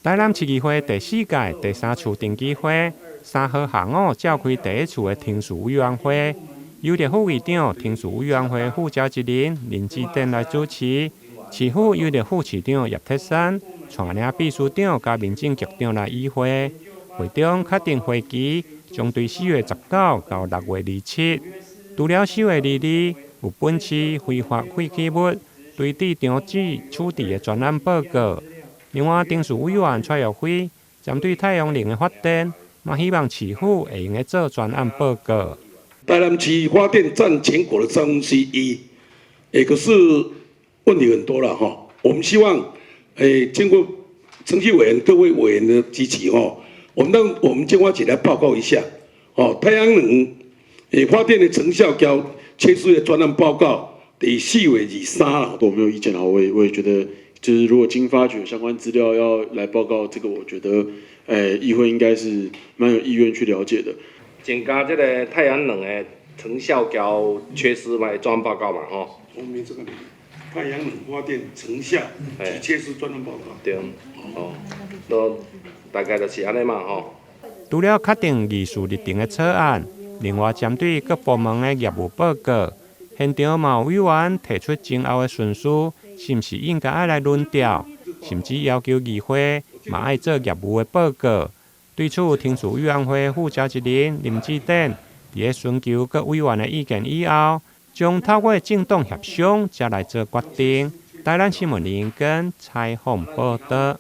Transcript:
台南市議會第四屆第三次定期會，3號下午召開第一次的程序委員會，由著副議長、程序委員會副召集人林志典來主持，市府由著副市長葉鐵山帶領秘書長佮民政局長來與會。會中確定會期將對4月19到6月27。除了4月22有本市非法廢棄物堆置場址處置的專案報告。另外，程序委員蔡玉輝針對太陽能的發電，嘛希望市府會用得做專案報告。台南市發電佔全國的1/3，可是問題很多啦，吼。我們希望，經過程序委員各位委員的支持，吼，我們讓我們經發局來報告一下，哦，太陽能發電的成效交缺失的專案報告，佇4月23啦。我沒有意見啊，我也覺得，就是如果經發局有相關資料要來報告，這個我覺得，議會應該是蠻有意願去了解的。增加這個太陽能的成效交缺失嘛，專案報告嘛，吼。後面這個太陽能發電成效及缺失專案報告。對，哦，都大概就是按呢嘛，吼。除了確定議事日程的草案，另外針對各部門的業務報告，現場嘛有委員提出前後的順序，是毋是應該愛來輪調，甚至要求議會嘛愛做業務的報告。對此，程序委員會副召集人林志典佇咧尋求各委員的意見以後，將透過政黨協商才來做決定。台南新聞林根採訪報導。